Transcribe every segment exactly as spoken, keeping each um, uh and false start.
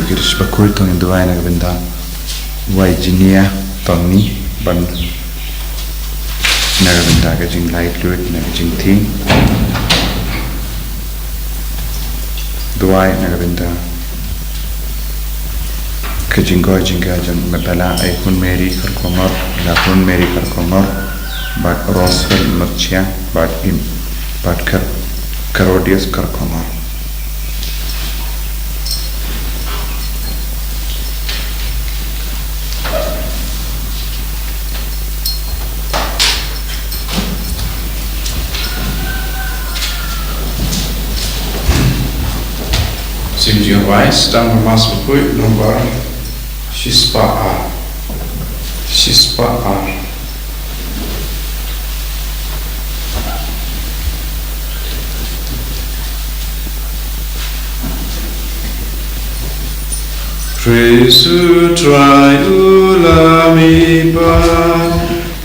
Kyrpad sha bakhuid, to ngin duwai na ka bynta Virginia Tony, ban na ka bynta ka jinglaitluid na ka jingthiang. Duwai na ka bynta ka jingkoit jingkhiah jong i Mabela Aikhun Mary Kharkongor, Lakhun Mary Kharkongor, bad Rosel Myrchiang, bad Im, bad Kar-, Karodius Kharkongor. Sim jingïaid, tang ba mas bakhuid, nombor shispah ar. Shispah ar. Khrist u Trai u la mih pat,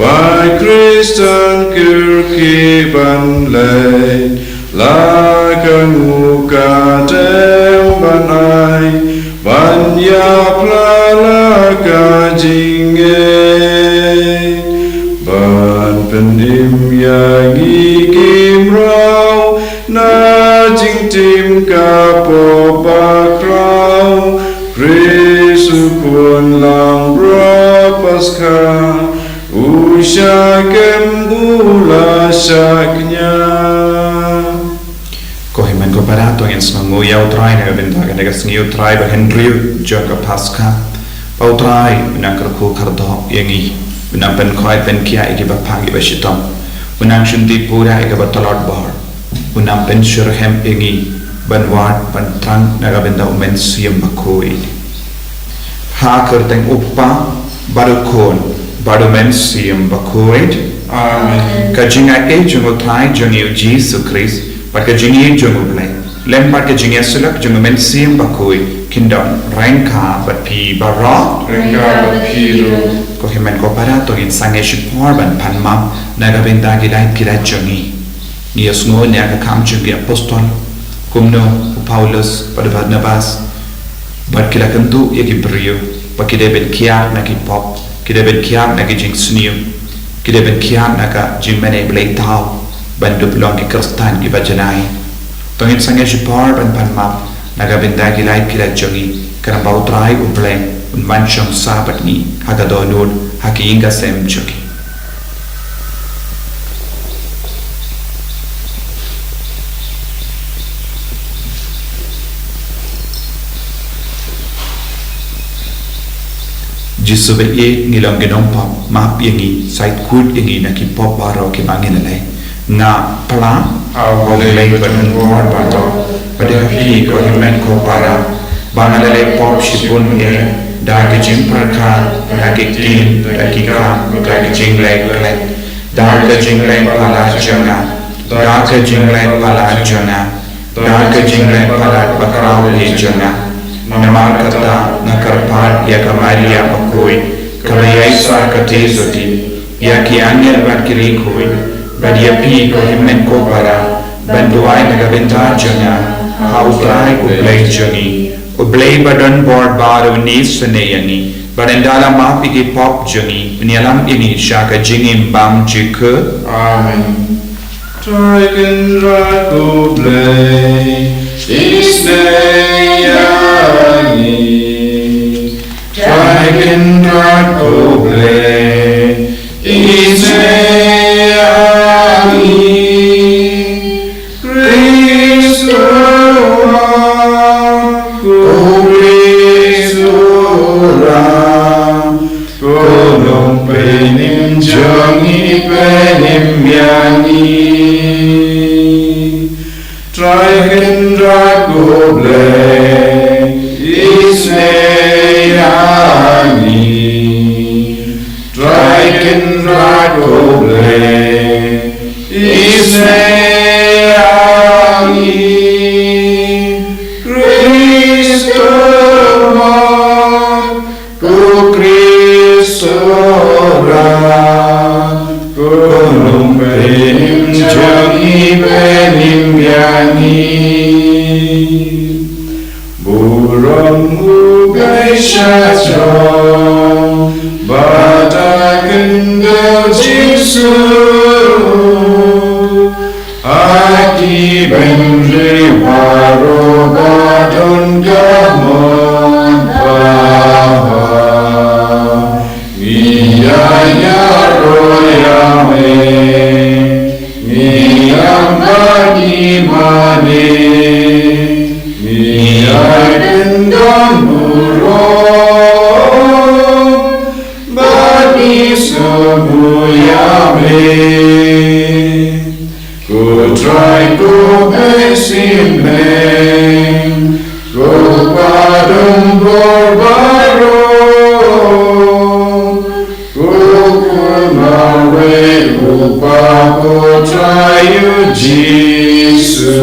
ba Khristan kyrkieh ban leit, la ka nguh ka dem ban ai, ban ïapla la ka jingngeit, ban pynim ïa ngi ki mraw, na jingtim ka pop bakhraw. Khrist u Khun langbrot Paskha, u shah kem u la shah kñia. Ko hynmen ko para, to ngin sngewnguh ïa u Trai na ka bynta kane ka sngi, u Trai ba hynriew jong ka Paskha. Ba u Trai u nang kyrkhu kyrdoh ïa ngi, u nang pynkhuid pynkhiah ïa ki ba phang, ïa ki ba shitom, u nang shim dih pura ïa ki ba tlot bor, u nang pynshitrhem ïa ngi ban wad ban thrang na ka bynta u Mynsiem Bakhuid. Ha ka kyrteng u Kpa, bad u Khun, bad u Mynsiem Bakhuid. Amen. Ka jingaiei jong u Trai jong ngi u Jisu Khrist, bad ka jingïeit jong u Blei, lem bad ka jingïasyllok jong u Mynsiem Bakhuid, kin don ryngkat bad phi baroh. Ryngkat bad phi ruh. Ko hynmen ko para, to ngin sangeh shipor ban pan map na ka bynta ki lait ki lait jong ngi. Ngi ïohsngew na ka kam jong ki apostol, kumno u Paulus bad u Barnabas bad ki la kynduh ïa ki briew ba ki dei ban kiar na ki pop, ki dei ban kiar na ki jingsniew, ki dei ban kiar na ka jingmane Blei thaw, ban dup long ki Khristan ki ba janai. To ngin sangeh shipor ban pan map na ka bynta ki lait ki lait jong ngi, khnang ba u Trai u Blei un wan shong sah bad ngi ha ka dohnud, ha ka ïing ka sem jong ngi. Jisu ba ïeit, ngi long ki nongpop, map ïa ngi, shait khuid ïa ngi na ki pop baroh ki ba ngi la leh. Nga pla ha u Blei badonbor baroh, bad ha phi ko hynmen ko para, ba nga la leh pop shibun eh, da ka jingpyrkhat, da ki ktien, da ki kam, da ki jingleh khlem, da ka jingleh palat jong nga, da ka jingleh palat jong nga, da ka jingleh palat bakhraw eh jong nga. Namar kata nga kyrpad ïa ka Maria bakhuid, kaba ïaisah katei sotti, ïa ki angel bad ki riewkhuid, bad ïa phi ko hynmen ko para, ban duwai na ka bynta jong nga ha u Trai u Blei jong ngi. U Blei badonbor baroh un isynei ïa ngi, bad ynda la map ïa ki pop jong ngi, un ïalam ïa ngi sha ka jingim bymjukut. Amen. Trai Kynrad ko Blei, isynei ïa ngi. Trai Kynrad ko Blei, isynei ïa ngi. Khrist u Ram, ko Khrist u Ram, ko Nongpynim jong ngi, pynim ïa ngi. Trai Kynrad ko Blei, isynei ïa ngi. Trai Kynrad ko Blei, isynei ïa ngi. Khrist u Ram, ko Khrist u Ram, ko Nongpynim jong ngi, pynim ïa ngi. Burom U Blei sha jrong, ba da kynduh Jisu. Ha ki bynriew baroh ba don ka mon ba ha. Ngi ïa ïaroh ïa me, ngi ïam bad ngi mane, ngi ïa kyndon burom, bad ngi sngewbha ïa me. Ko Trai ko Blei Symbeng, ko Kpa don bor baroh. Ko Khun marwei U Kpa, ko Trai U Jisu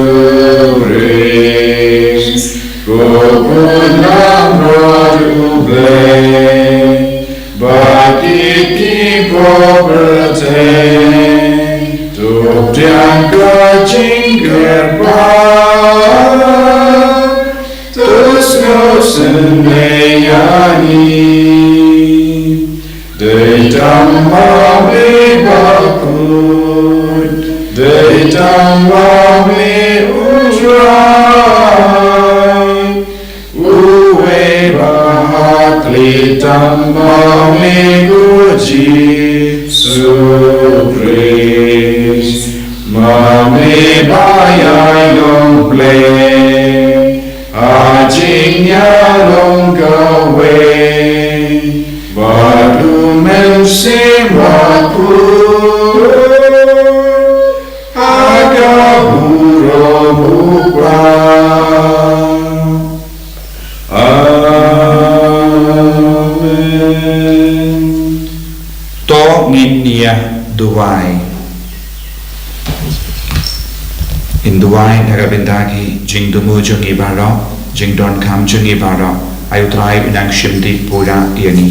Khrist. Ko Khun langbrot U Blei, bad ki kpoh pyrthei, to pdiang ka jingkyrpad, to sngewsynei ïa ngi. Dei tang ma me bakhuid, dei tang ma me U Trai. Uwei ba hakli tang ma me ko Jisu Khrist. Ma me ba ïaineh Blei ha jingïalong kawei bad U Mynsiem Bakhuid, ha ka burom U Kpa. Amen. To ngin ïa duwai. Ngin duwai na ka bynta ki jingthmu jong ngi baroh, jingdonkam jong ngi baroh. Ai U Trai un nang shim dih pura ïa ngi.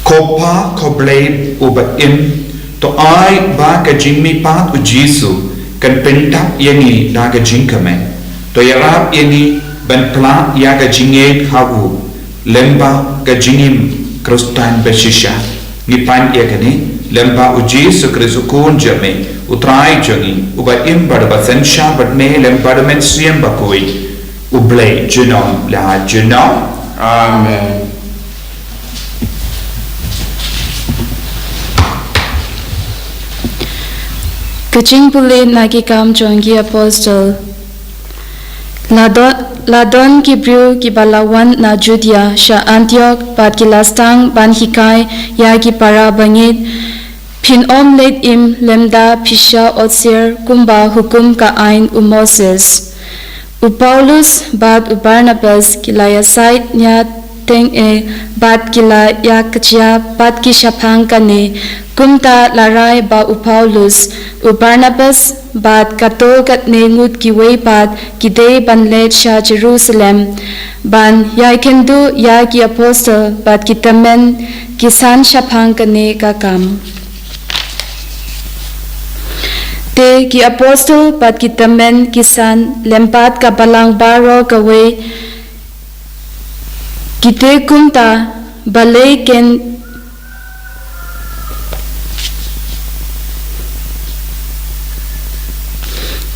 Ko Pa, ko Blei uba im, to ai ba ka jingmihpat U Jisu kan pyntap ïa ngi da ka jingkmen. To ïarap ïa ngi ban pla ïa ka jingngeit ha u, lyngba ka jingim Khristan ba shisha. Ngi pan ïa kane lyngba U Jisu Khrist U Khun jong me, U Trai jong ngi, uba im bad uba synshar bad me lyngba U Mynsiem Bakhuid, U Blei junom la junom. Amen. Ka jingpule na Ki Kam jong ki Apostol. La don, la don ki briew kiba la wan na Judia sha Antiok bad ki la sdang ban hikai ïa ki para bangeit. Phin ym leit im lymda phi shah otsiar kumba hukum ka aiñ u Moses. U Paulus bad u Barnabas ki la ïasaid nia teng eh bad ki la ïakajia bad ki shaphang kane. Kumta la rai ba u Paulus, u Barnabas bad kato katne ngut kiwei pat ki dei ban leit sha Jerusalem ban ïakynduh ïa ki apostol bad ki tymmen ki san shaphang kane ka kam. Te ki apostol bad ki tymmen ki san lem bad ka balang baroh kawei, ki te kumta, balei kin,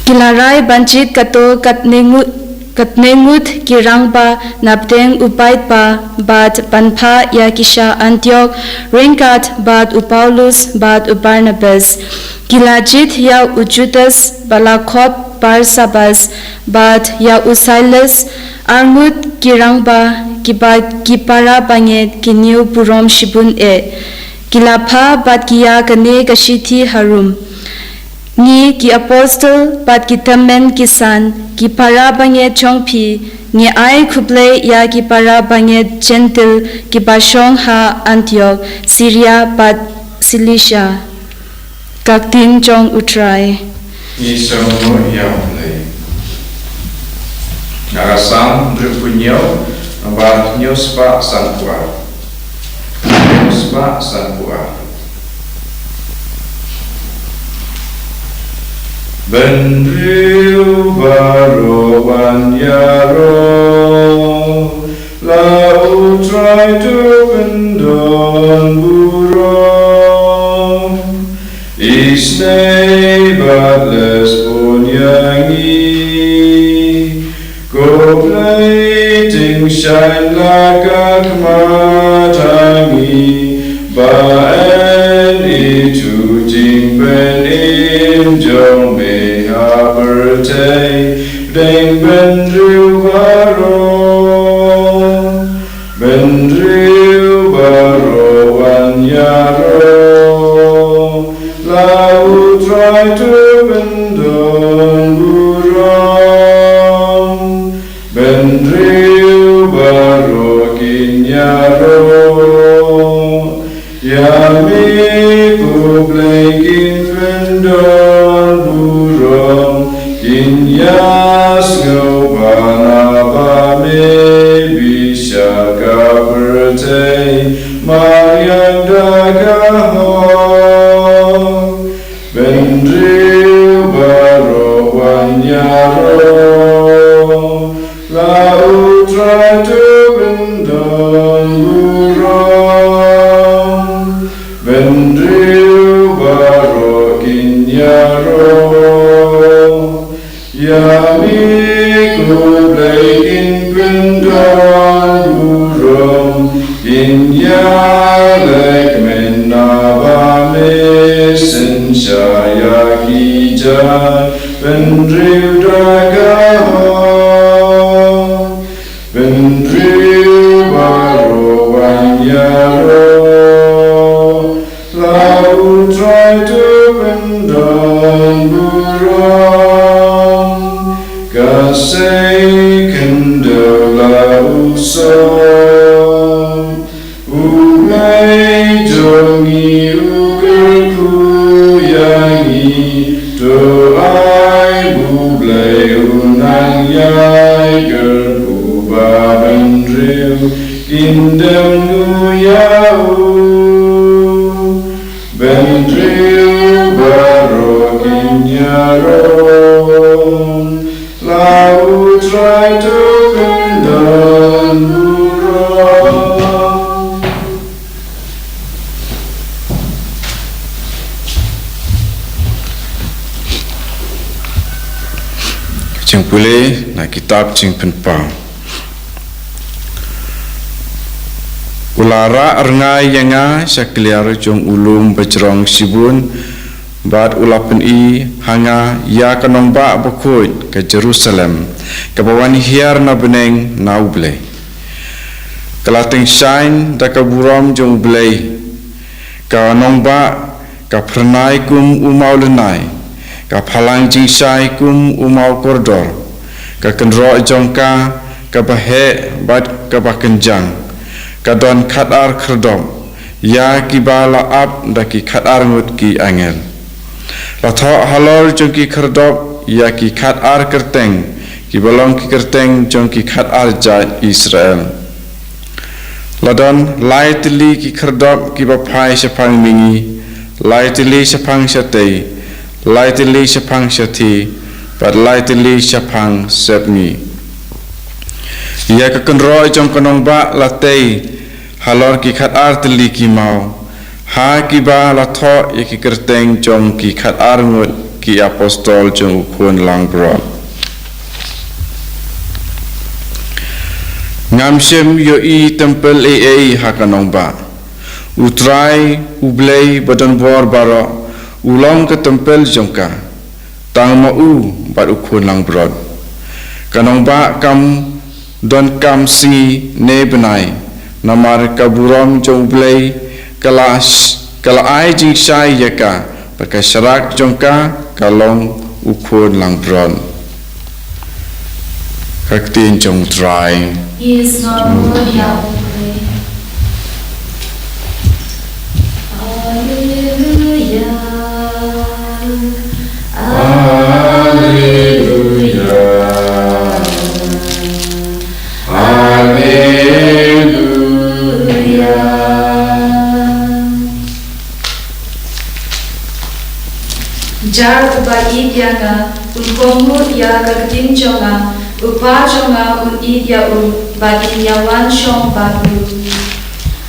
ki la rai ban jied kato katne ngut, katne ngut ki rangbah na pdeng u paidbah bad ban phah ïa ki sha Antiok ryngkat bad u Paulus bad u Barnabas. Ki la jied ïa u Judas ba la khot Barsabas bad ïa u Silas, arngut ki rangbah kiba ki para bangeit ki ñiew burom shibun eh. Ki la phah bad ki ïa kane ka shithi harum. Ngi ki apostol bad ki tymmen ki san, ki para bangeit jong phi, ngi ai khublei ïa ki para bangeit Jentil kiba shong ha Antiok, Siria bad Silisia. Ka ktien jong U Trai. Ngi sngewnguh ïa U Blei. Na ka Salm hynriewphew hynñiew, nambar hynñiew spah sanphew ar. Hynñiew spah sanphew ar. Bynriew baroh wan ïaroh Ai jingshaniah la ka khmat ha ngi, ba yn ithuh jingpynim jong me ha pyrthei, pdeng bynriew baroh. Bynriew baroh wan ïaroh, la U Trai to pyndon burom. Bynriew baroh kin ïaroh, ïa me ko Blei kin pyndon burom, kin ïasngewbha naba me bishar ka pyrthei, mariang da ka hok. Bynriew baroh wan ïaroh, la U Trai to pyndon burom. Bynriew baroh kin ïaroh, ïa me ko Blei kin pyndon burom, kin ïaleh kmen naba me synshar ïa ki jaitbynriew da ka hok. Bynriew baroh wan ïaroh, la U Trai to pyndon burom. Ka sei khyndew la u song, U Blei jong ngi u kyrkhu ïa ngi, to ai ba U Blei un nang ïai kyrkhu, ba bynriew kin dem nguh ïa u. Bynriew baroh kin ïaroh, la U Trai to pyndon burom. Jingpule na kitab Jingpynpaw. U la rah rngai ïa nga sha kliar jong u lum bajrong shibun, bad u la pyni ha nga ïa ka nongbah bakhuid ka Jerusalem, kaba wan hiar na bneng na U Blei. Ka la tyngshaiñ da ka burom jong U Blei. Ka nongbah ka phyrnai kum u mawlynnai, ka phalang jingshai kum u mawkordor. Ka kynroh jong ka, kaba heh bad kaba kynjang, ka don khatar khyrdop, ïa kiba la ap da ki khatar ngut ki angel. La thoh halor jong ki khyrdop ïa ki khatar kyrteng, kiba long ki kyrteng jong ki khatar jait Israel. La don lai tylli ki khyrdop kiba phai shaphang mihngi, lai tylli shaphang shatei, lai tylli shaphang shathie, bad lai tylli shaphang sepngi. Ïa ka kynroh jong ka nongbah la tei halor ki khatar tylli ki maw, ha kiba la thoh ïa ki kyrteng jong ki khatar ngut ki apostol jong U Khun Langbrot. Ngam shym ïohi tempyl ei ei ha ka nongbah. U Trai, U Blei badonbor baroh, u long ka tempyl jong ka. Tang ma u bad U Khun Langbrot. Ka nongbah kam donkam sngi ne bnai, namar ka burom jong U Blei ka la sh-, ka la ai jingshai ïa ka, bad ka sharak jong ka ka long U Khun Langbrot. Ka ktien jong U Trai. Ngi sngewbha ïa U Blei. Alleluia. Alleluia. Alleluia. Jar uba ïeit ïa nga, un kohnguh ïa ka ktien jong nga, u kpa jong nga un ïeit ïa u, bad in ïawan shong bad u.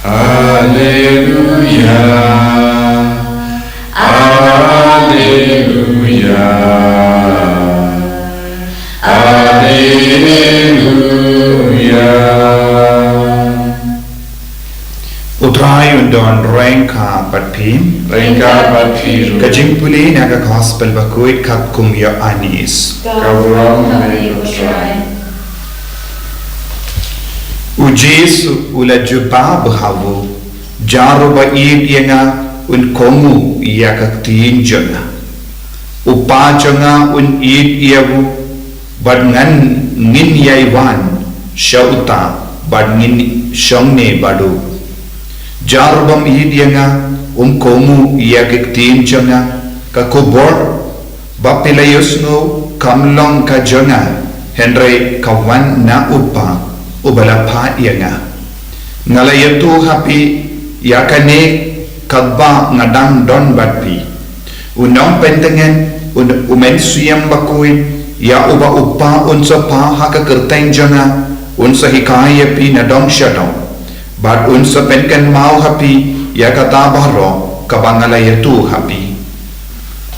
Alleluia. Alleluia. Alleluia. Don ryngkat bad phi. Ryngkat bad phi ruh. Ka jingpule na ka Gospel bakhuid katkum u Ïoannis. Ka burom ha me ko Trai. U Jisu u la jubab ha u, Jarba ïeit ïa nga un kohnguh ïa ka ktien jong nga. U Kpa jong nga un ïeit ïa u, bad ngan, ngin ïai wan sha uta, bad ngin shong ne bad u. Jar u bym ïeit ïa nga um kohnguh ïa ka ktien jong nga. Ka khubor ba phi la ïohsngew kam long ka jong nga, hynrei ka wan na u Kpa uba la phah ïa nga. Nga la ïathuh ha phi ïa kane katba nga dang don bad phi. U Nongpyntngen, u, u Mynsiem Bakhuid, ïa uba u Kpa un sa phah ha ka kyrteng jong nga, un sa hikai ïa phi nadong shadong, bad un sa pynkynmaw ha phi ïa kata baroh kaba nga la ïathuh ha phi.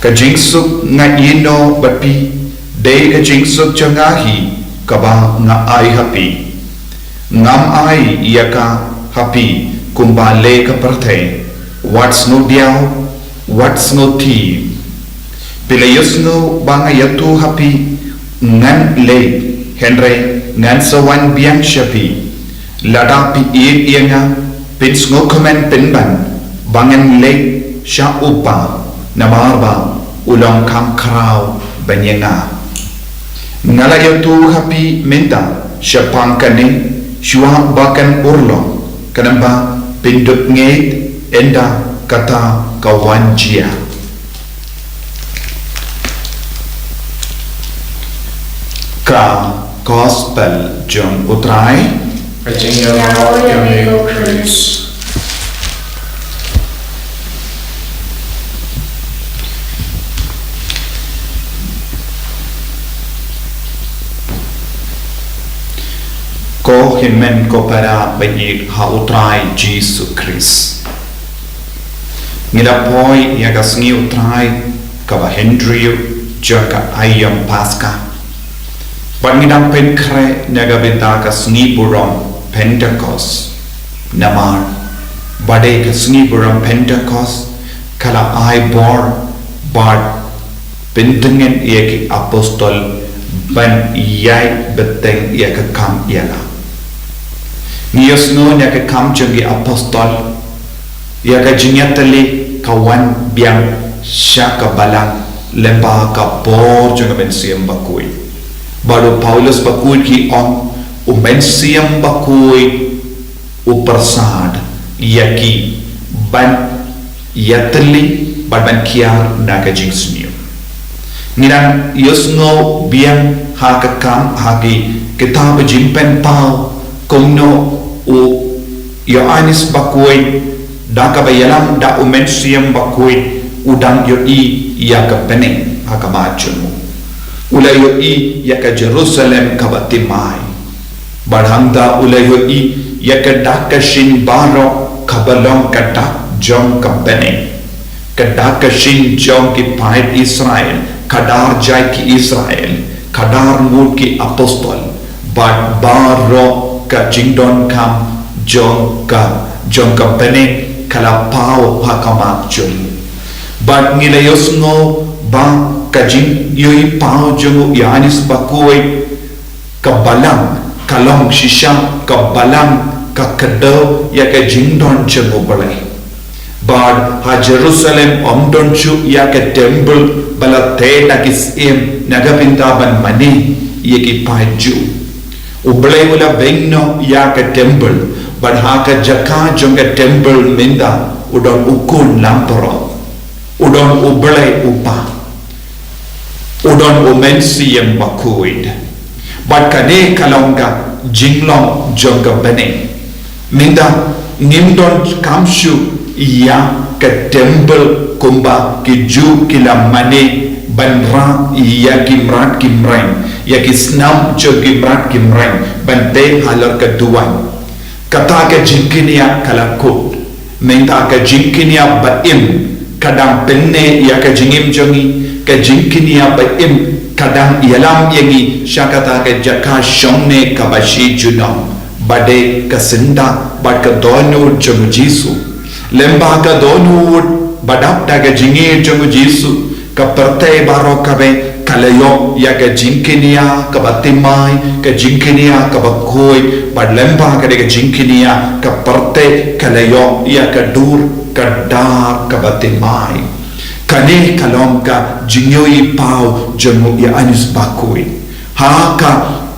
Ka jingsuk nga ïehnoh bad phi, dei ka jingsuk jong nga hi kaba nga ai ha phi. Ngam ai ïa ka ha phi kumba leh ka pyrthei. Wat sngew diaw, wat sngew thim. Phi la ïohsngew ba nga ïathuh ha phi, ngan leit, hynrei ngan sa wan biang sha phi. Lada phi ïeit ïa nga, phin sngewkmen pynban ba ngan leit sha u Kpa, namar ba u long kham khraw ban ïa nga. Nga la ïathuh ha phi mynta shaphang kane, shuwa ba kan urlong, khnang ba phin dup ngeit ynda kata ka wan jia. Ka Gospel jong u Trai. Ka jingïaroh ïa me ko Khrist. Ko hynmen ko para baieit ha u Trai Jisu Khrist. Ngi la poi ïa ka sngi u Trai kaba hynriew jong ka aïom Paska. Bad ngi dang pynkhreh na ka bynta ka sngi burom Pentekost. Namar ba dei ka sngi burom Pentekost ka la ai bor bad pyntngen ïa ki apostol ban ïai bteng ïa ka kam ïa la. Ngi ïohsngew ïa ka kam jong ki apostol, ïa ka jingïatylli ka wan biang sha ka balang lyngba ka bor jong ka Mynsiem Bakhuid. Bad u Paulus bakhuid ki ong, u Mynsiem Bakhuid u pyrsad ïa ki ban ïatylli bad ban kiar na ka jingsniew. Ngi dang ïohsngew biang ha ka kam ha ki kitab jingpynpaw kumno u Ïoannis bakhuid da kaba ïalam da u Mynsiem Bakhuid u dang ïohi ïa ka bneng ha ka mat jong u. U la ïohi ïa ka Jerusalem kaba thymmai. Bad hangta u la ïohi ïa ka dak ka shin baroh kaba long ka dak jong ka bneng. Ka dak ka shin jong ki paid Israel, ka dar jait ki Israel, ka dar ngut ki apostol, bad baroh ka jingdonkam jong ka, jong ka bneng ka la paw ha ka mat jong u. Bad ngi la ïohsngew ba ka jingïohi paw jong u Ïoannis bakhuid, ka balang ka long shisha ka balang ka kdew ïa ka jingdon jong u Blei. Bad ha Jerusalem ym don shuh ïa ka temple ba la tei da ki syiem na ka bynta ban mane ïa ki paid Jiw. U Blei u la beiñ noh ïa ka temple, bad ha ka jaka jong ka temple mynta u don u khun langbrot. U don u Blei u Kpa. U don u Mynsiem Bakhuid. Bad kane ka long ka jinglong jong ka bneng. Mynta ngim donkam shuh ïa ka temple kumba ki Jiw ki la mane ban rah ïa ki mrad ki mreng, ïa ki snam jong ki mrad ki mreng ban tei halor ka duwan. Kata ka jingkñia ka la kut. Mynta ka jingkñia ba im ka dang pynne ïa ka jingim jong ngi, ka jingkñia ba im ka dang ïalam ïa ngi sha kata ka jaka shongne kaba shi junom, ba dei ka syndah bad ka dohnud jong u Jisu. Lyngba ka dohnud ba dap da ka jingïeit jong u Jisu, ka pyrthei baroh kawei ka la ïoh ïa ka jingkñia kaba thymmai, ka jingkñia kaba khuid, bad lyngba kane ka jingkñia ka pyrthei ka la ïoh ïa ka dur ka dar kaba thymmai. Kane ka long ka jingïohi paw jong u Ïoannis Bakhuid. Ha ka,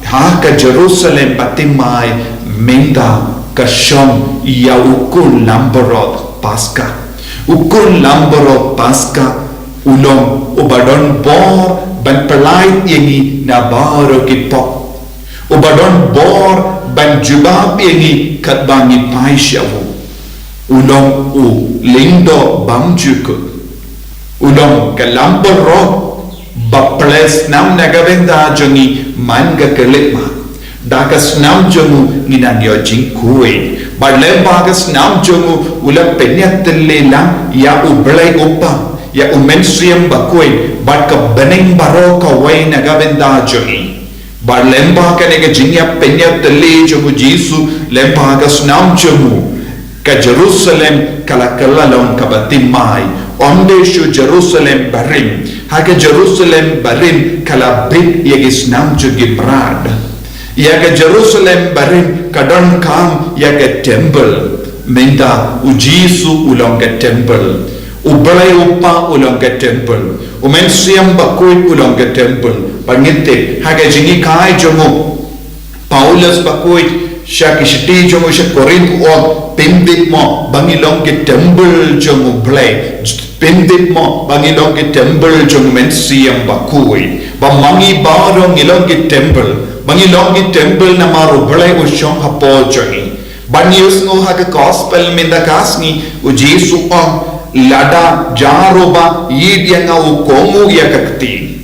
ha ka Jerusalem bathymmai mynta ka shong ïa u khun langbrot Paska. U khun langbrot Paska u long uba don bor ban pyllait ïa ngi na baroh ki pop. Uba don bor ban jubab ïa ngi katba ngi phai sha u. U long u lyngdoh bymjukut. U long ka langbrot ba plie snam na ka bynta jong ngi man ka khyllipmat. Da ka snam jong u ngi nang ïoh jingkhuid. Bad lyngba ka snam jong u u la pynïatylli lang ïa u Blei u Kpa, ïa u Mynsiem Bakhuid, bad ka bneng baroh kawei na ka bynta jong ngi. Bad lyngba kane ka jingïapynïatylli jong u Jisu lyngba ka snam jong u, ka Jerusalem ka la kylla long kaba thymmai. Ym dei shu Jerusalem barim. Ha ka Jerusalem barim ka la bit ïa ki snam jong ki mrad. Ïa ka Jerusalem barim ka donkam ïa ka temple. Mynta u Jisu u long ka temple. U Blei u Kpa u long ka temple. U Mynsiem Bakhuid u long ka temple. Bad ngi tip ha ka jinghikai jong u Paulus Bakhuid sha ki shithi jong u sha Korinth, u ong, pyndit mo ba ngi long ki temple jong u Blei. Pyndit mo ba ngi long ki temple jong u Mynsiem Bakhuid. Ba ma ngi baroh ngi long ki temple. Ba ngi long ki temple namar u Blei u shong hapoh jong ngi. Bad ngi ïohsngew ha ka gospel mynta ka sngi, u Jisu u ong, lada jar uba ïeit ïa nga u kohnguh ïa ka ktien.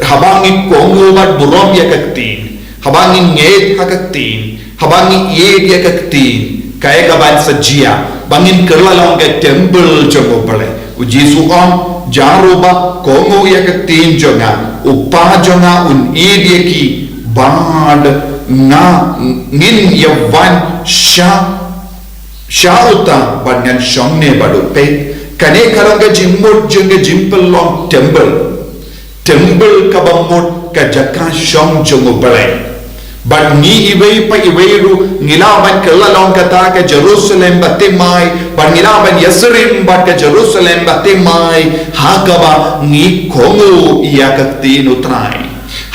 Haba ngi kohnguh bad burom ïa ka ktien. Haba ngi ngeit ha ka ktien. Haba ngi ïeit ïa ka ktien. Kaei kaban sa jia ba ngin kylla long ka temple jong u Blei. U Jisu u ong, jar uba kohnguh ïa ka ktien jong nga, u Kpa jong nga un ïeit ïa ki, bad nga, ngin ïa wan sha, sha uta bad ngan shong ne bad u. Peit, kane ka long ka jingmut jong ka jingpynlong temple. Temple kaba mut ka jaka shong jong u Blei. Bad ngi iwei pa iwei ruh ngi lah ban kylla long kata ka Jerusalem bathymmai, bad ngi lah ban ïasyriem bad ka Jerusalem bathymmai ha kaba ngi kohnguh ïa ka ktien u Trai.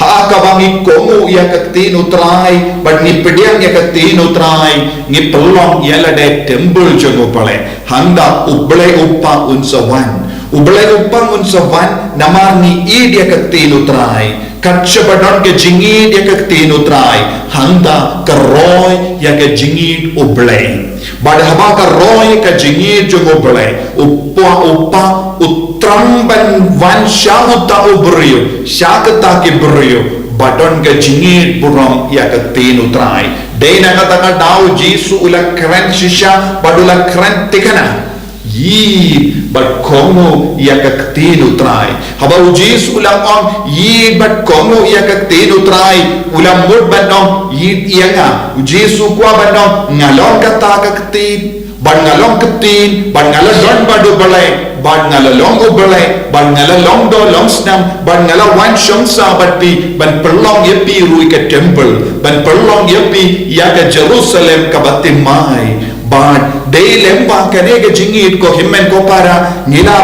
Ha kaba ngi kohnguh ïa ka ktien u Trai bad ngi pdiang ïa ka ktien u Trai, ngi pynlong ïa lade temple jong u Blei. Hangta u Blei u Kpa un sa wan. U Blei u Kpa un sa wan namar ngi ïeit ïa ka ktien u Trai. Kat shaba don ka jingïeit ïa ka ktien u Trai, hangta ka roi ïa ka jingïeit u Blei. Bad haba ka roi ka jingïeit jong u Blei, u Kpa, u Kpa u thrang ban wan sha uta u briew, sha kata ki briew ba don ka jingïeit burom ïa ka ktien u Trai. Dei na kata ka daw u Jisu u la kren shisha bad u la kren thikna. Ïeit bad kohnguh ïa ka ktien u Trai. Haba u Jisu u la ong ïeit bad kohnguh ïa ka ktien u Trai, u la mut ban ong ïeit ïa nga. U Jisu u kwah ban ong nga long kata ka ktien, bad nga long ktien, bad nga la don bad u Blei, bad nga la long u Blei, bad nga la long doh long snam, bad nga la wan shong sah bad phi, ban pynlong ïa phi ruh ïa ka temple, ban pynlong ïa phi ïa ka Jerusalem kaba thymmai. Bad dei lyngba kane ka jingïeit ko hynmen ko para, ngi lah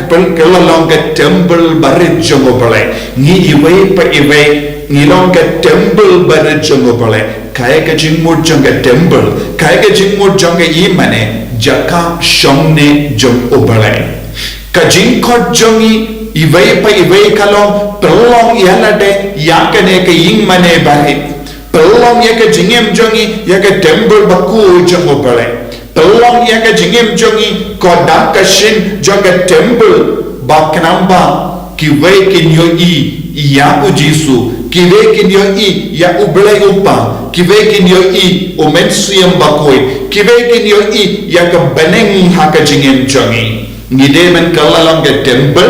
ban kylla long ka temple barit jong u Blei. Ngi iwei pa iwei ngi long ka temple barit jong u Blei. Kaei ka jingmut jong ka temple? Kaei ka jingmut jong ka ïingmane? Jaka shongne jong u Blei. Ka jingkhot jong ngi iwei pa iwei ka long pynlong ïa lade ïa kane ka ïingmane barit. Pynlong ïa ka jingim jong ngi ïa ka temple bakhuid jong u Blei. Pynlong ïa ka jingim jong ngi ko da ka shin jong ka temple, ba khnang ba kiwei kin ïohi ïa u Jisu, kiwei kin ïohi ïa u Blei u Kpa, kiwei kin ïohi u Mynsiem Bakhuid, kiwei kin ïohi ïa ka bneng ha ka jingim jong ngi. Ngi dei ban kylla long ka temple,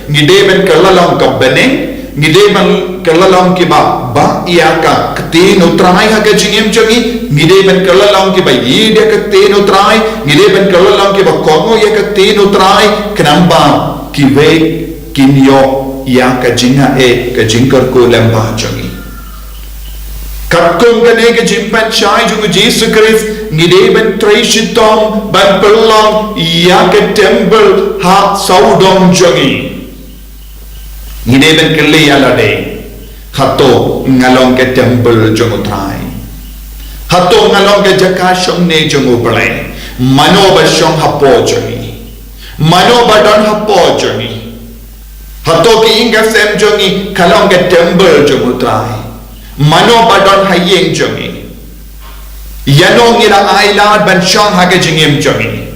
ngi dei ban kylla long ka bneng, ngi dei ban kylla long kiba bah ïa ka ktien U Trai ha ka jingim jong ngi, ngi dei ban kylla long kiba ïeit ïa ka ktien U Trai, ngi dei ban kylla long kiba kohnguh ïa ka ktien U Trai, khnang ba kiwei kin ïoh ïa ka jingaiei, ka jingkyrkhu lyngba jong ngi. Katkum kane ka jingpynshai jong U Jisu Khrist, ngi dei ban trei shitom ban pynlong ïa ka temple ha sawdong jong ngi. Ngi dei ban kylli ïa lade, hato nga long ka temple jong U Trai? Hato nga long ka jaka shongne jong U Blei? Mano ba shong hapoh jong ngi? Mano ba don hapoh jong ngi? Hato ka ïing ka sem jong ngi ka long ka temple jong U Trai? Mano ba don ha ïing jong ngi? Ïano ngi la ailad ban shong ha ka jingim jong ngi?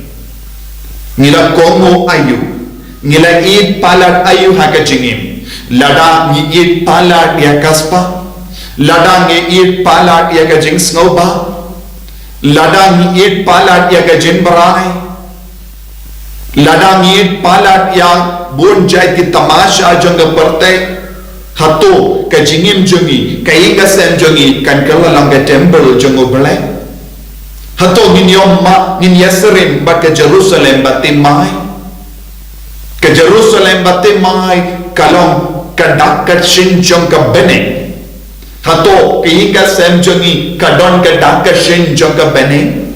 Ngi la kohnguh aïu? Ngi la ïeit palat aïu ha ka jingim? Lada ngi ïeit palat ïa ka spah, lada ngi ïeit palat ïa ka jingsngewbha, lada ngi ïeit palat ïa ka jingbrai, lada ngi ïeit palat ïa bun jait ki tamasha jong ka pyrthei, hato ka jingim jong ngi, ka ïing ka sem jong ngi kan kylla long ka temple jong U Blei? Hato ngin ïoh mad, ngin ïasyriem bad ka Jerusalem ba thymmai? Ka Jerusalem ba thymmai ka long ka dak ka shin jong ka bneng. Hato ka ïing ka sem jong ngi ka don ka dak ka shin jong ka bneng?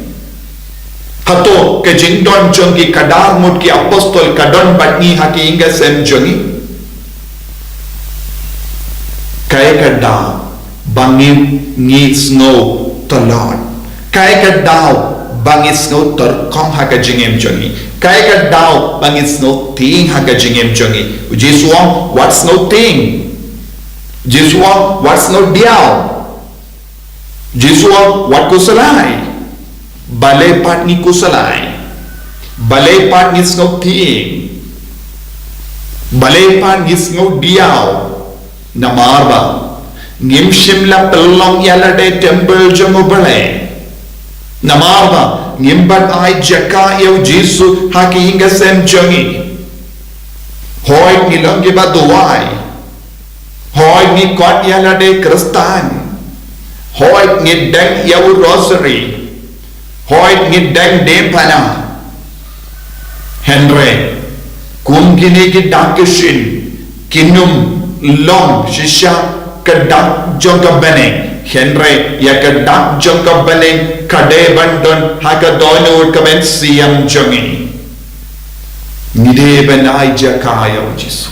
Hato ka jingdon jong ki khadar mut ki apostol ka don bad ngi ha ka ïing ka sem jong ngi? Kaei ka daw ba ngi, ngi sngew tlot? Kaei ka daw ba ngi sngew tyrkhong ha ka jingim jong ngi? Kaei ka daw ba ngi sngew tieng ha ka jingim jong ngi? U Jisu u ong, wat sngew tieng. U Jisu u ong, wat sngew diaw. U Jisu u ong, wat khuslai. Balei pat ngi khuslai? Balei pat ngi sngew tieng? Balei pat ngi sngew diaw? Namar ba ngim shym la pynlong ïa lade temple jong U Blei. Namar ba ngim pat ai jaka ïa U Jisu ha ka ïing ka sem jong ngi. Hooid ngi long kiba duwai. Hooid ngi khot ïa lade Khristan. Hooid ngi deng ïa u rosary. Hooid ngi deng diengphna. Hynrei kum kine ki dak ki shin, kin ym long shisha ka dak jong ka bneng. Hynrei ïa ka dak jong ka bneng ka dei ban don ha ka dohnud ka mynsiem jong ngi. Ngi dei ban ai jaka ïa U Jisu.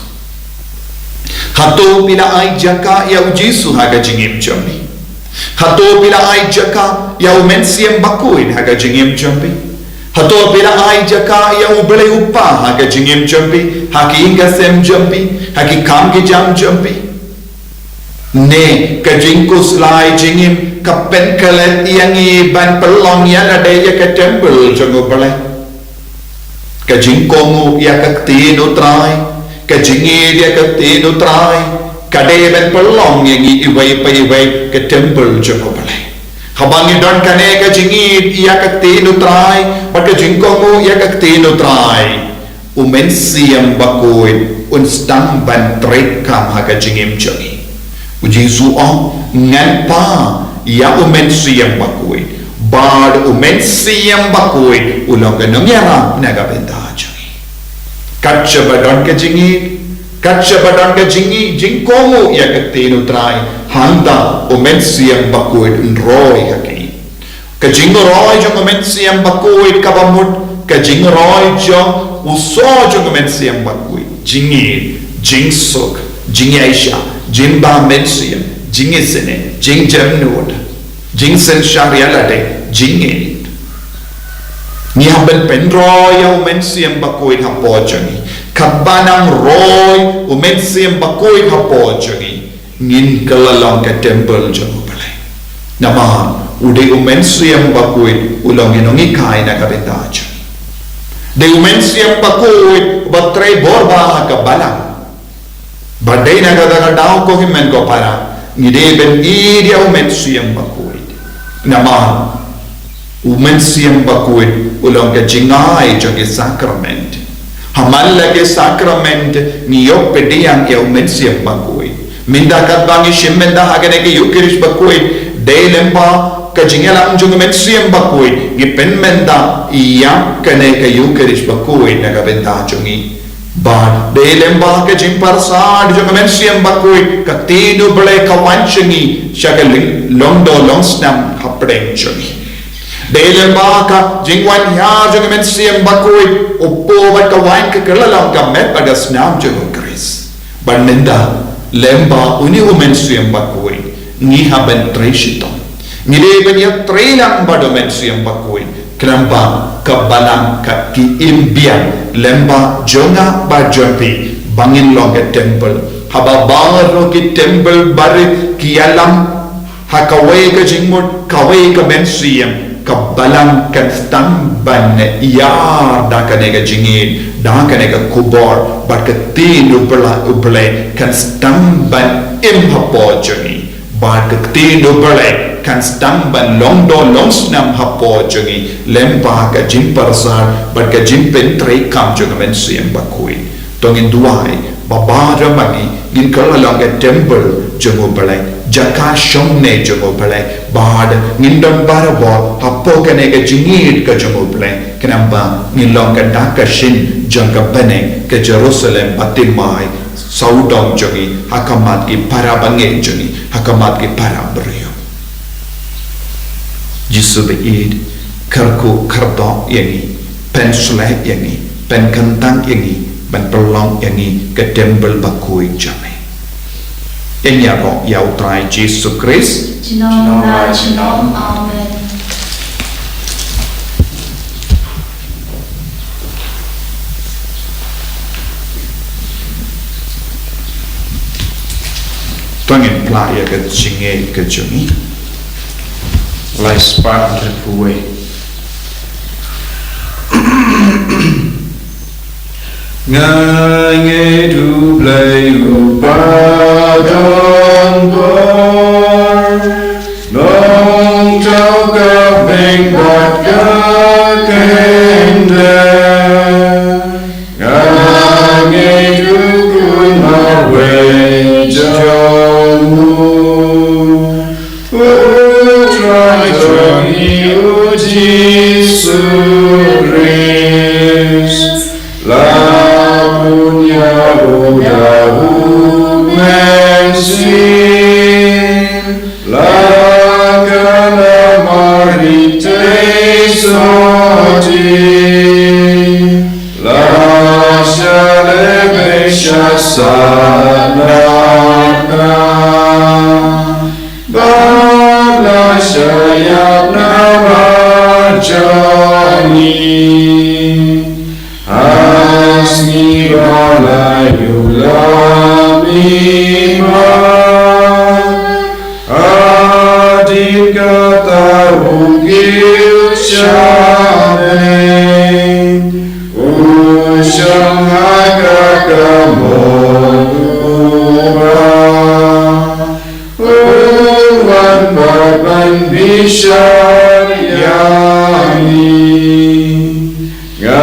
Hato phi la ai jaka ïa U Jisu ha ka jingim jong phi? Hato phi la ai jaka ïa U Mynsiem Bakhuid ha ka jingim jong phi? Hato phi la ai jaka ïa U Blei U Kpa ha ka jingim jong phi, ha ka ïing ka sem jong phi, ha ki kam ki jam jong phi? Ne ka jingkhuslai jingim ka pynkhlad ïa ngi ban pynlong ïa lade ïa ka temple jong U Blei? Ka jingkohnguh ïa ka ktien U Trai, ka jingïeit ïa ka ktien U Trai, ka dei ban pynlong ïa ngi iwei pa iwei ka temple jong U Blei. Haba ngi don kane ka jingïeit ïa ka ktien U Trai bad ka jingkohnguh ïa ka ktien U Trai, U Mynsiem Bakhuid un sdang ban treikam ha ka jingim jong ngi. U Jisu u ong, ngan phah ïa U Mynsiem Bakhuid, bad U Mynsiem Bakhuid u long ka nongïarap na ka bynta jong ngi. Kat shaba don ka jingïeit, kat shaba don ka jingïeit, jingkohnguh ïa ka ktien U Trai, hangta U Mynsiem Bakhuid un roi ha ngi. Ka jingroi jong U Mynsiem Bakhuid kaba mut ka jingroi jong u sor jong U Mynsiem Bakhuid. Jingïeit, jingsuk, jingïaishah, jingbha mynsiem, jingisynei, jingjemnud, jingsynshar ïa lade, jingïeit. Ngi hap ban pynroi ïa U Mynsiem Bakhuid hapoh jong ngi. Katba nang roi U Mynsiem Bakhuid hapoh jong ngi, ngin kylla long ka temple jong U Blei. Namar u dei U Mynsiem Bakhuid u long ka nonghikai na ka bynta jong ngi. Dei U Mynsiem Bakhuid uba trei bor bha ha ka balang. Bad dei na kata ka daw ko hynmen ko para, ngi dei ban ïeit ïa U Mynsiem Bakhuid. Namar U Mynsiem Bakhuid u long ka jingai jong ki sakrament. Ha man la ki sakrament ngi ïoh pdiang ïa U Mynsiem Bakhuid. Mynta katba ngi shim mynta ha kane ka Ïukharist bakhuid, dei lem bad ka jingïalang jong u Mynsiem Bakhuid, ngi pynmynta ïa kane ka Ïukharist bakhuid na ka bynta jong ngi. Bad dei lem bad ka jingpyrsad jong u Mynsiem Bakhuid, ka ktien u Blei ka wan sha ngi sha ka lyngdoh longsnam hapdeng jong ngi. Dei lem bad ka jingwan hiar jong u Mynsiem Bakhuid, u pynbud ka waiñ, ka kylla long ka met bad ka snam jong u Khrist. Bad mynta, lem bad une u Mynsiem Bakhuid, ngi hap ban trei shitom. Ngi dei ban ïatrei lang bad u Mynsiem Bakhuid, khnang ba ka balang ka, ki im biang lem bad jong nga bad jong phi, ba ngin long ka temple. Haba baroh ki temple barit ki ïalam ha kawei ka jingmut, kawei ka mynsiem, ka balang kan sdang ban ïar da kane ka jingïeit, da kane ka khubor, bad ka ktien u Blei, u Blei kan sdang ban im hapoh jong ngi. Bad ka ktien u Blei kan sdang ban lyngdoh longsnam hapoh jong ngi, lem bad ka jingpyrsad bad ka jingpyntreikam jong u Mynsiem Bakhuid. To ngin duwai ba baroh ma ngi ngin kylla long ka temple jong u Blei, jaka shongneng jong u Blei, bad ngin don barabor hapoh kane ka jingïeit ka jong u Blei, khnang ba ngin long ka dak ka shin jong ka bneng, ka Jerusalem ba thymmai sawdong jong ngi, ha khmat ki para bangeit jong ngi, ha khmat ki para briew. Jisu baieit, kyrkhu kyrdoh ïa ngi, pynshlur ïa ngi, pynkyntang ïa ngi, ban pynlong ïa ngi ka temple bakhuid jong me. Ïaroh ïa u Trai Jisu Khrist. Junom la junom. Amen. To ngin plie ïa ka jingngeit ka jong ngi. Lai spah hynriewphew wei. Nga ngeit U Blei U Kpa don bor, Nongthoh ka bneng bad ka kyndit. Nga ngeit U Khun marwei jong U, U Trai jong ngi U Jisu Khrist. La bun ïa U da U Mynsiem. La ka la Mari te sotti. La shah lehbeiñ sha sahnarphna. Bad la shah ïap na marjan jong ngi. Ha sngi ba la ïoh lam i mat. Hadien kata U kiew sha bneng. U shong ha ka kynhun U Kpa. U wan pat ban bishar ïa ngi. Nga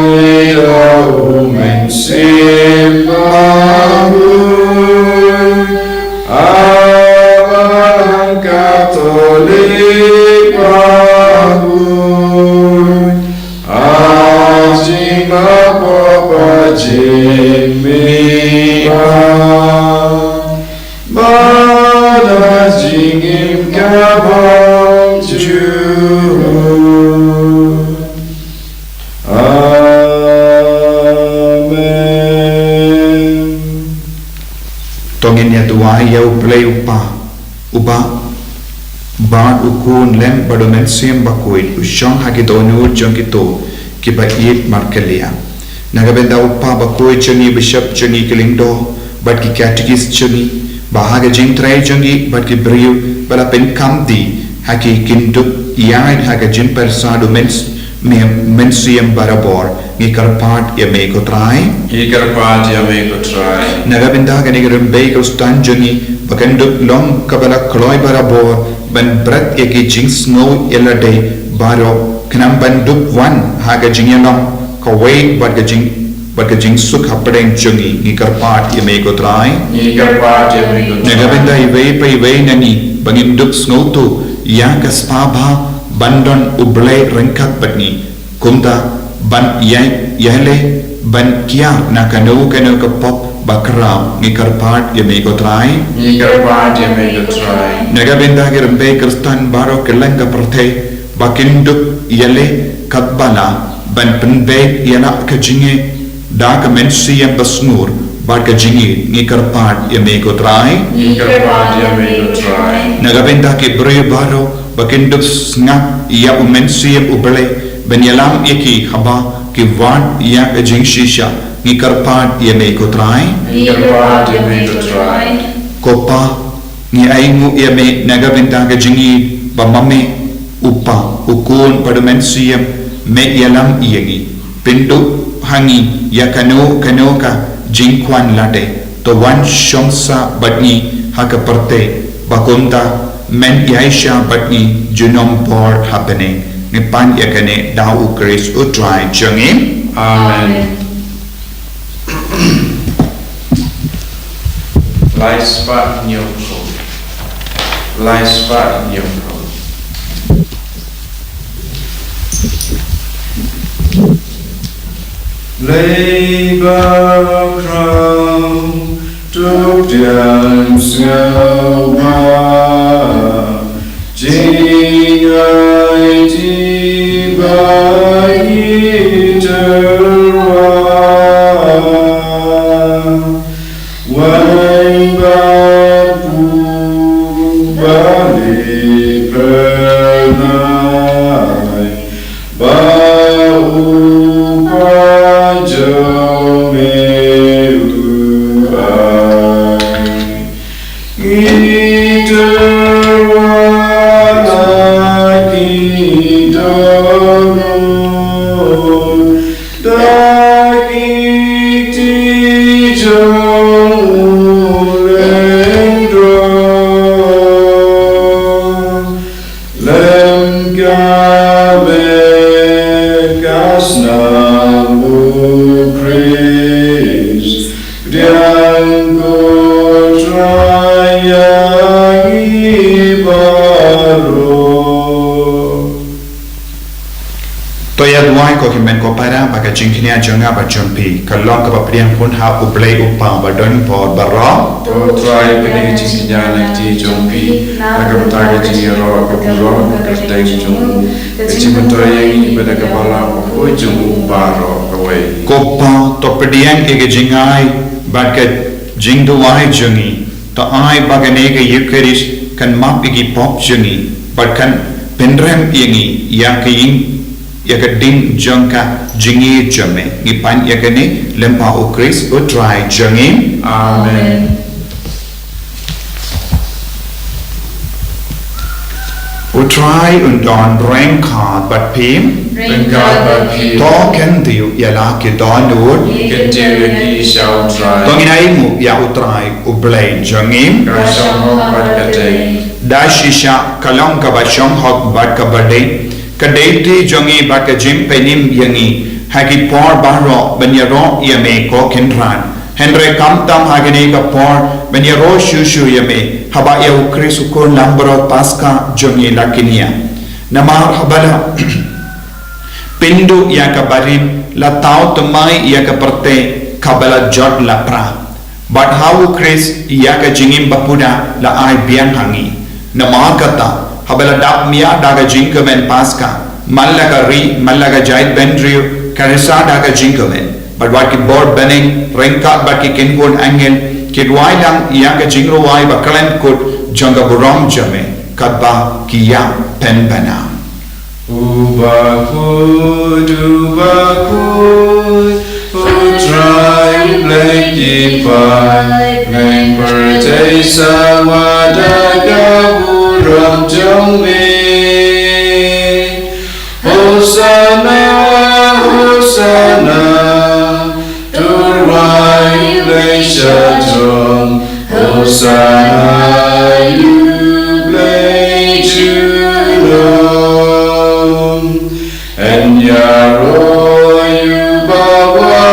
ngeit ïa U Mynsiem Bakhuid, ha Balang Katholik bakhuid, ha jingmap bad jingmihpat, bad ha jingim ka bymjukut. Amen. To ngin ïa duwai ïa U Blei U Kpa, U Bah, bad U Khun lem bad U Mynsiem Bakhuid, u shong ha ki dohnud jong kito kiba ïeit markylliang. Na ka bynta u Kpa Bakhuid jong ngi, u Bishop jong ngi, ki lyngdoh bad ki katekist jong ngi, ba ha ka jingtrei jong ngi bad ki briew ba la pynkam die ha ki, kin dup ïaid ha ka jingpyrsad u Myns-, Mynsiem barabor. Ngi kyrpad ïa me ko Trai. Ngi kyrpad ïa me ko Trai. Na ka bynta kane ka rymbei Khristan jong ngi, ba kan dup long kaba la kloi barabor ban bret ïa ki jingsngew ïalade baroh, khnang ban dup wan ha ka jingïalang kawei bad ka jing bad ka jingsuk hapdeng jong ngi, ngi kyrpad ïa me ko Trai. Ngi kyrpad ïa me ko Trai. Na ka bynta iwei pa iwei na ngi, ba ngin dup sngewthuh ïa ka spah bha ban don U Blei ryngkat bad ngi. Kumta ban ïai, ïai leh ban kiar na kano kano ka pop ba khraw, ngi kyrpad ïa me ko Trai. Ngi kyrpad ïa me ko Trai. Na ka bynta ki rympei Khristan baroh kylleng ka pyrthei, ba kin dup ïaleh katba lah ban pynbeit ïa la ka jingeh da ka mynsiem basngur bad ka jingïeit, ngi kyrpad ïa me ko Trai. Ngi kyrpad ïa me ko Trai. Na ka bynta ki briew baroh ba kin dup sngap ïa u Mynsiem U Blei ban ïalam ïa ki haba ki wad ïa ka jingshisha, ngi kyrpad ïa me ko Trai. Ngi kyrpad ïa me ko Trai. Ko Pa, ngi ainguh ïa me na ka bynta ka jingïeit ba ma me, U Pa, U Khun bad U Mynsiem, me ïalam ïa ngi. Pynduh ha ngi ïa kano kano ka jingkwah lade, to wan shong sah bad ngi ha ka pyrthei, ba kumta men ïaishah bad ngi junom bor ha bneng. Ngi pan ïa kane da U Khrist U Trai jong ngi. Amen. Lai spah hynñiew phew. Lai spah hynñiew phew. Lei ba khraw, to pdiang sngewbha, jingaiti ba ngi tyrwa. Wei bad u ba leh phyrnai, ba u ba jong me u ai. Ngi tyrwa la ki dohnud, da ki kti jong u lyngdoh. Lem ka beh ka snam u Khrist, pdiang ko Trai ïa ngi baroh. To ïa duwai ko hynmen ko para, ba ka jingkñia jong nga bad jong phi ka long kaba pdiang hun ha U Blei U Kpa ba don bor baroh. To Trai, pynïaid ka jingkñia na ka kti jong phi, na ka bynta ka jingïaroh ka burom ka kyrteng jong u, ka jingmyntoi ïa ngi bad ka balang bakhuid jong u baroh kawei. Ko Pa, to pdiang ïa ka jingai bad ka jingduwai jong ngi. To ai ba kane ka Eukharist kan map ïa ki pop jong ngi bad kan pynrem ïa ngi ïa ka ïing, ïa ka ding jong ka jingïeit jong me. Ngi pan ïa kane lyngba U Khrist U Trai jong ngi. Amen. U Trai un don ryngkat bad phi. Ryngkat bad phi. To kyntiew ïa la ki dohnud. Kyntiew ïa ki sha U Trai. To ngin ainguh ïa U Trai U Blei jong ngi. Ka shong hok bad ka dei. Da shisha ka long kaba shong hok bad kaba dei ka dei kti jong ngi bad ka jingpynim ïa ngi ha ki por baroh ban ïaroh ïa me ko Kynrad. Hynrei khamtam ha kane ka por ban ïaroh shuh shuh ïa me, haba ïa U Khrist U Khun langbrot Paskha jong ngi la kñia. Namar haba la pynduh ïa ka barim, la thaw thymmai ïa ka pyrthei kaba la jot la pra. Bad ha U Khrist ïa ka jingim ba khuda la ai biang ha ngi. Namar kata, haba la dap mih da ka jingkmen Paskha, man la ka ri, man la ka jaitbynriew, ka risa da ka jingkmen. Bad wat ki bor bneng ryngkat bad ki kynhun angel ki duwai lang ïa ka jingrwai ba khlem kut jong ka burom jong me, katba ki ïa pynbna. U bakhuid, u bakhuid, U Trai Blei ki paidbah pyrthei sawa da ka burom jong me. Hosanna, Hosanna, to U Blei sha jrong. Hosanna ïa U Blei junom. Yn ïaroh ïa u bawa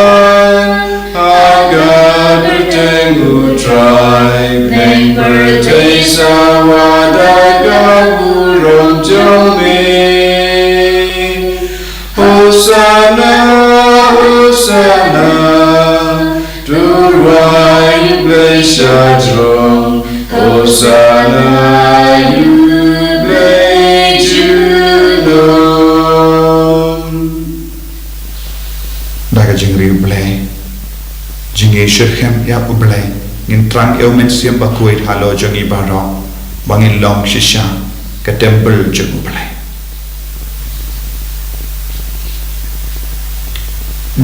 To wai Blei sha jrong, Hosanna ïa U Blei junom. Da ka jingri U Blei, jingïashyrkhei ïa U Blei, ngin thrang ïa U Mynsiem Bakhuid halor jong ngi baroh, ba ngin long shisha ka templ jong U Blei.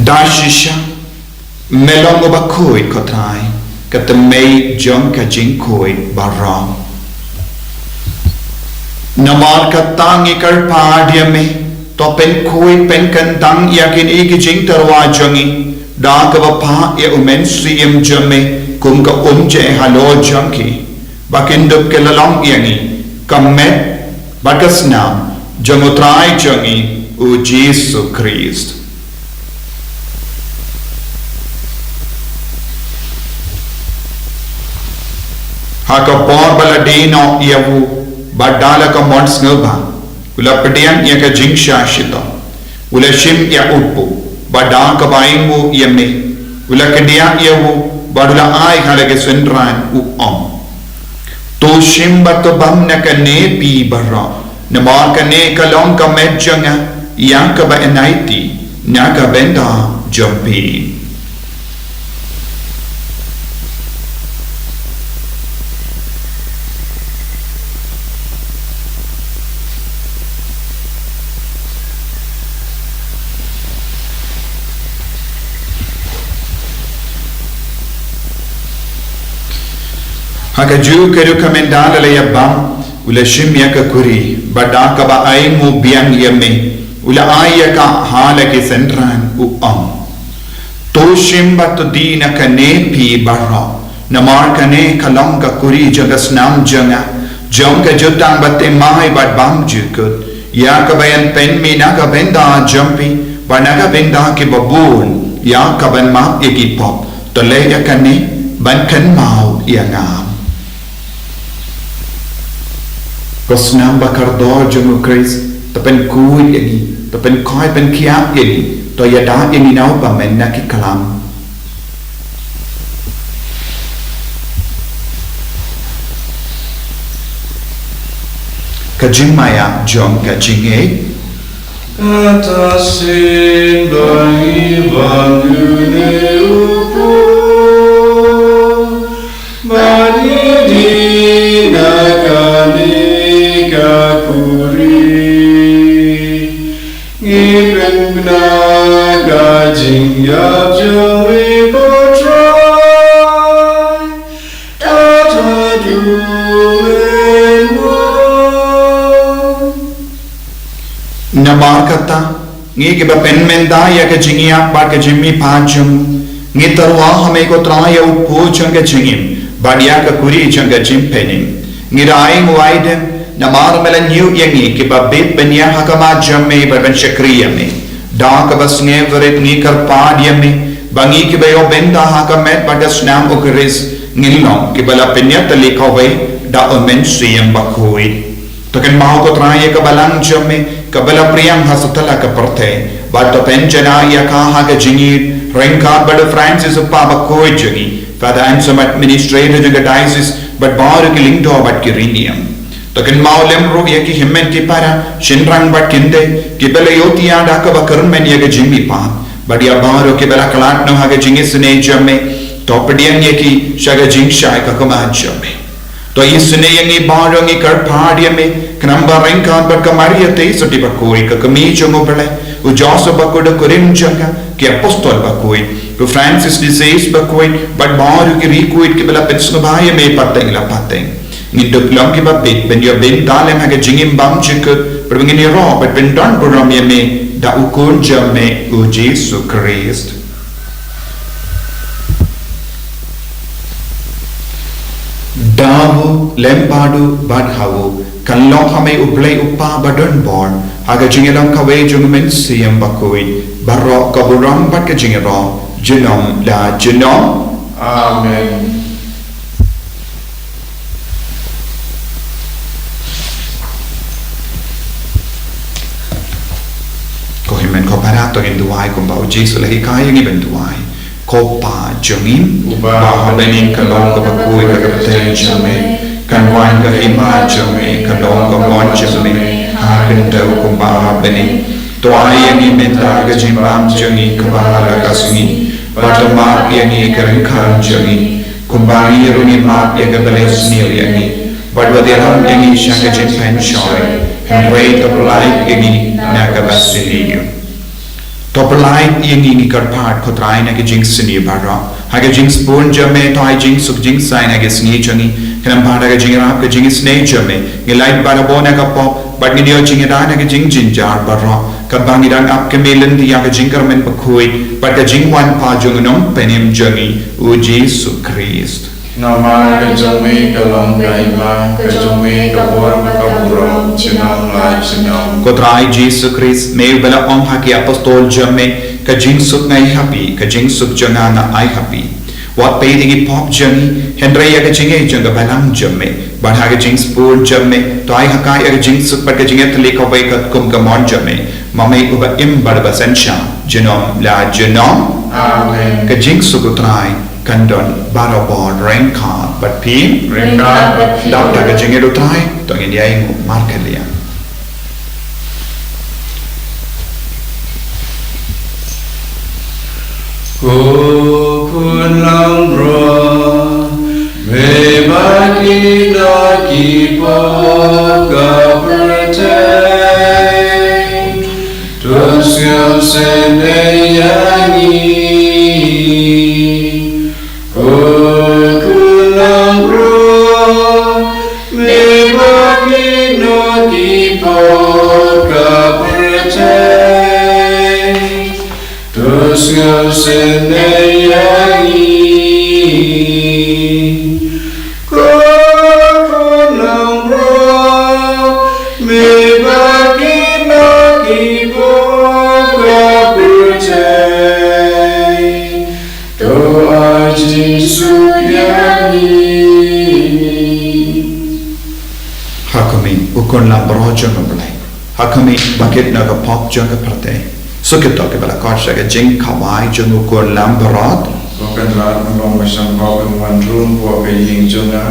Da shisha Me long uba khuid, ko Trai, ka tmei jong ka jingkhuid baroh. Namar kata ngi kyrpad ïa me, to pynkhuid pynkyntang ïa kine ki jingtyrwa jong ngi da kaba phah ïa U Mynsiem jong me kum ka umjai halor jong ki, ba kin dup ki la long ïa ngi ka met bad ka snam jong U Trai jong ngi U Jisu Khrist. Ha ka por ba la die noh ïa u, bad da la ka mon sngewbha, u la pdiang ïa ka jingshah shitom, u la shim ïa u kpu, bad da kaba ainguh ïa me, u la kdiah ïa u, bad u la ai ha la ki synran, u ong: To shim bad to bam na kane phi baroh, namar kane ka long ka met jong nga, ïa kaba yn aiti na ka bynta jong phi. Ha kajuh ka ruh, ka mynta la la ïa bam, u la shim ïa ka kuri, bad da kaba ainguh biang ïa me, u la ai ïa ka ha la ki synran, u ong: To shim bad to die na kane phi baroh, namar kane ka long ka kuri jong ka snam jong nga, jong ka jutang bathymmai bad bymjukut, ïa kaba yn pynmih na ka bynta jong phi bad na ka bynta kiba bun, ïa kaban map ïa ki pop. To leh ïa kane ban kynmaw ïa nga. Ko snam ba kordor jong U Khrist, to pynkhuid ïa ngi, to pynkhuid pynkhiah ïa ngi, to ïada ïa ngi na u bymmen na ki klam. Ka jingmaïa jong ka jingngeit. Kata shisien ba ngi bam ïa une u kpu, ba ngi die na kane ka kuri, ngi pynbna ka jingïap jong me, ko Trai, haduh mynno. Namar kata, ngi kiba pynmynta ïa ka jingïap bad ka jingmihpat jong, ngi tyrwa ha me, ko Trai, ïa u kpu jong ka jingim bad ïa ka kuri jong ka jingpynim. Ngi da ainguh aidem namar me la ñiew ïa ngi kiba bit ban ïaid ha khmat jong me bad ban shakri ïa me. Da kaba sngewrit ngi kyrpad ïa me ba ngi kiba ïoh bynta ha ka met bad ka snam U Khrist ngin long kiba la pynïatylli kawei da U Mynsiem Bakhuid. To kynmaw, ko Trai, ïa ka balang jong me kaba la pdiang ha satlak ka pyrthei, bad to pynjanai ïa ka ha ka jingïeit ryngkat bad u Francis u kpa bakhuid jong ngi, Father Anselm, administrator jong ka diocese, bad baroh ki lyngdoh bad ki riewniam. To kynmaw lem ruh ïa ki hynmen ki para, shynrang bad kynthei, kiba la ïohthiah da kaba kyrmen ïa ka jingmihpat, bad ïa baroh kiba la khlad noh ha ka jingisynei jong me, to pdiang ïa ki sha ka jingshai ka khmat jong me. To isynei ïa ngi baroh, ngi kyrpad ïa me, khnang ba ryngkat bad ka Maria Theisotti bakhuid, ka kmie jong U Blei, u Joseph bakhuid, u kurim jong ka, ki apostol bakhuid, u Francis de Sales bakhuid, bad baroh ki riewkhuid kiba la pynsngewbha ïa me pateng la pateng, ngin dup long kiba bit ban ïoh bynta lem ha ka jingim bymjukut, bad ba ngin ïaroh bad pyndonburom ïa me da u Khun jong me, u Jisu Khrist. Da u lem bad u, bad ha u, kan long ha me U Blei U Kpa badon bor, ha ka jingïalang kawei jong U Mynsiem Bakhuid, baroh ka burom bad ka jingïaroh, junom la junom. Amen. Ko hynmen Mynta ko para, to ngin duwai kumba u Jisu u la hikai ïa ngi ban duwai. Ko Pa jong ngi uba ha bneng, ka long kaba khuid ka kyrteng jong me. Kan wan ka hima jong me, kan long ka mon jong me ha ka khyndew kumba ha bneng. To ai ïa ngi mynta ka jingbam jong ngi kaba ha la ka sngi. Bad to map ïa ngi ka ryngkat jong ngi, kumba ngi ruh ngi map ïa kiba la ïohsniew ïa ngi. Bad wat ïalam ïa ngi sha ka jingpynshoi, hynrei to pyllait ïa ngi na kaba sniew. To pyllait ïa ngi, ngi kyrpad ko Trai, na ka jingsniew baroh. Ha ka jingsbun jong me to ai jingsuk jingsaiñ ha ka sngi jong ngi. Khnang ba da ka jingïarap ka jingisynei jong me, ngin lait barabor na ka pop, bad ngin ïoh jingïada na ka jingjynjar baroh, katba ngi dang ap kmie lynti ïa ka jingkyrmen bakhuid bad ka jingwan pat jong u Nongpynim jong ngi, u Jisu Khrist. Namar ka jong me ka long ka hima, ka jong me ka bor bad ka burom, junom la junom. Ko Trai Jisu Khrist, me uba la ong ha ki apostol jong me, ka jingsuk nga ai ha phi, ka jingsuk jong nga nga ai ha phi. Wat peit ïa ki pop jong ngi, hynrei ïa ka jingngeit jong ka balang jong me. Bad ha ka jingsbun jong me to ai ha ka ïa ka jingsuk bad ka jingïatylli kawei katkum ka mon jong me, ma me uba im bad uba synshar, junom la junom. Amen. Ka jingsuk u Trai kan don barabor ryngkat bad phi. Ryngkat bad phi. Dap da ka jingïeit u Trai to ngin ïainguh markylliang. Ko Khun langbrot, me ba kine ki pop ka pyrthei, to sngewsynei ïa ngi. Ko Khun langbrot, me ba kine ki pop ka pyrthei, to sngewsynei ïa ngi. Ko Khun langbrot, me ba kine ki pop ka pyrthei, to ai jingsuk ïa ngi. Ha khmih, U Khun langbrot jong U Blei. Ha khmih, bakit na ka pop jong ka pyrthei. Suk ïa to kiba la khot sha ka jingkhawai jong U Khun langbrot. Ko Kynrad, Nongpynim ba shong, ba phin wan rung hapoh ka ïing jong nga.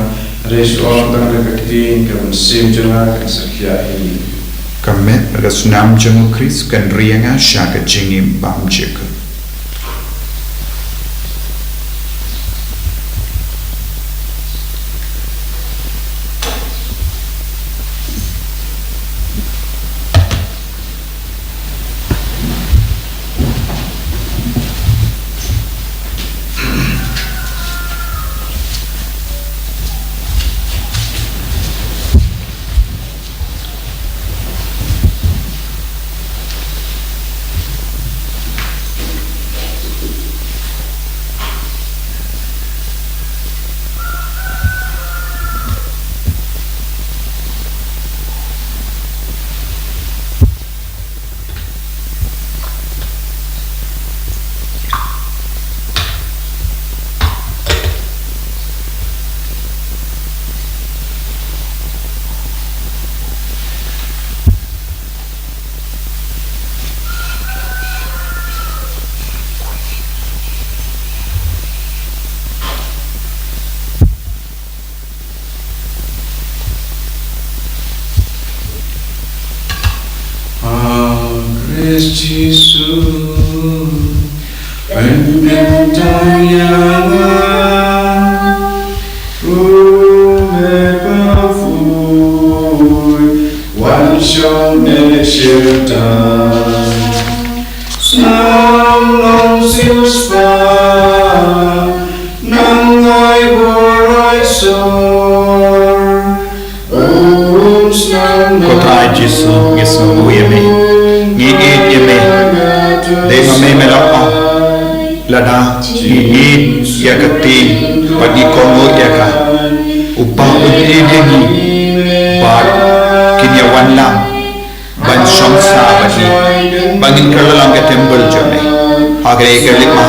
Hynrei shu ong tang da ka ktien ka mynsiem jong nga kan sa khia hi. Ka met bad ka snam jong U Khrist kan ri ïa nga sha ka jingim bymjukut. Ha Khrist Jisu, pynkyntang ïa nga, ruh me ba phuh, wan shong ne shirta. Snam long siewspah, nang ai bor ai sor. Ko Trai Jisu, ngi sngewnguh ïa me, ngi ïeit ïa me. Dei ma me me la ong, lada ngi ïeit ïa ka ktien bad ngi kohnguh ïa ka, U Kpa un ïeit ïa ngi bad kin ïa wanlam ban shong sah bad ngi, ba ngin kylla long ka templ jong me. Ha kane ka Ïing Katolik ma,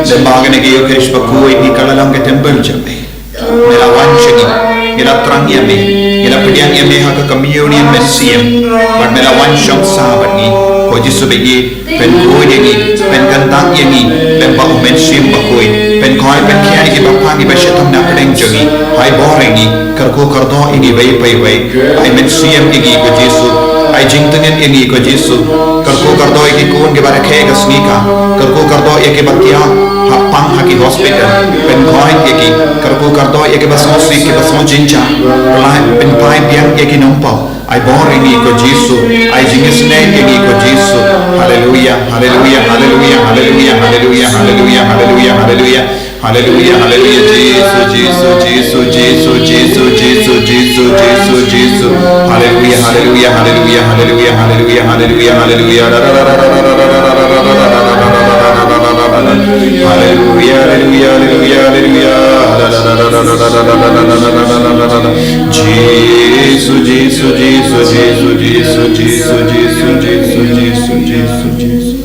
lem bad ha kane ka Ïing Katolik bakhuid ngi kylla long ka templ jong me. Me la wan sha ngi, ngi la thrang ïa me, ngi la pdiang ïa me ha ka communion mynsiem, bad me la wan shong sah bad ngi. Ko Jisu ba ïeit, pynkuid ïa ngi, pynkyntang ïa ngi lyngba u Mynsiem Bakhuid, pynkhoi pynkhia ïa kiba pang, kiba shitom na pdeng jong ngi. Ai bor ïa ngi, kyrkhu kyrdoh ïa ngi iwei pa iwei. Ai mynsiem ïa ngi ko Jisu. Ai jingtngit ïa ngi ko Jisu. Kyrkhu kyrdoh ïa ki khun kiba rakhe ka sngi ka. Kyrkhu kyrdoh ïa kiba kiad, ha pang ha ki hospital. Pynkhoi ïa ki. Kyrkhu kyrdoh ïa kiba sngewsih, kiba sngewjynjar. Pynpai biang ïa ki nongpop. Ai bor ïa ngi ko Jisu, ai jingisynei ïa ngi ko Jisu. Haleluya, haleluya, haleluya, haleluya, haleluya, haleluya, haleluya, haleluya. Haleluya, haleluya, Jisu, Jisu, Jisu, Jisu, Jisu, Jisu, Jisu, Jisu. Haleluya, haleluya, haleluya, haleluya, haleluya, haleluya, haleluya. Haleluya, haleluya, haleluya, haleluya. Jisu, Jisu, Jisu, Jisu, Jisu, Jisu, Jisu, Jisu, Jisu, Jisu, Jisu.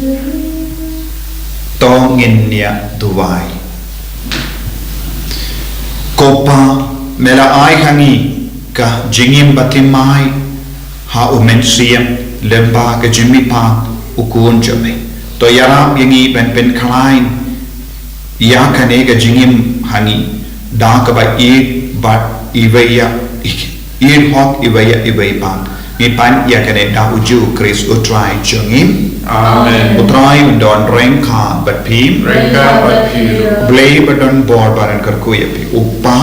To ngin ïa duwai. Ko Pa, me la ai ha ngi ka jingim bathymmai ha u Mynsiem lyngba ka jingmihpat u Khun jong me. To ïarap ïa ngi ban pynkhlaiñ ïa kane ka jingim ha ngi da kaba ïeit bad iwei ïa i-, ïeit hok iwei ïa iwei pat. Ngi pan ïa kane da u Jisu Khrist u Trai jong ngi. Amen. U Trai un don ryngkat bad phi. Ryngkat bad phi. Blei ba don bor ba don kyrkhu ïa phi. U Pa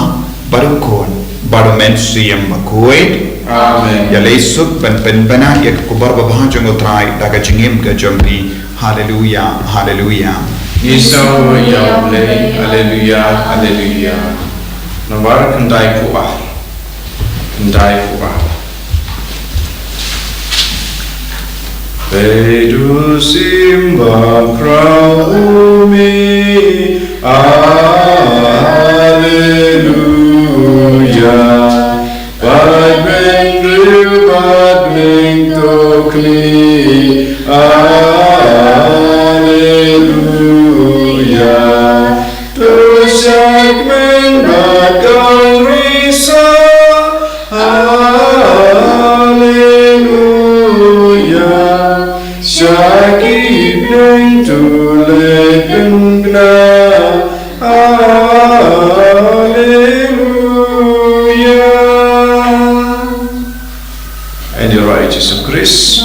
bad u Khun bad u Mynsiem Bakhuid. Amen. Ïa lei suk ban pynbna ïa ka khubor babha jong u Trai da ka jingim ka jong phi. Haleluya, haleluya. Ngi sngew ïa u Blei, haleluya, haleluya. Nambar khyndai phew ar. Khyndai phew ar. Peit u Syiem ba khraw u mih, haleluya. Bad bynriew bad bynto khlieh, haleluya. To sha kmen bad kawei sa, haleluya. Sha ki bneng to leit pynbna, haleluya. Ïa u Trai Jisu Khrist.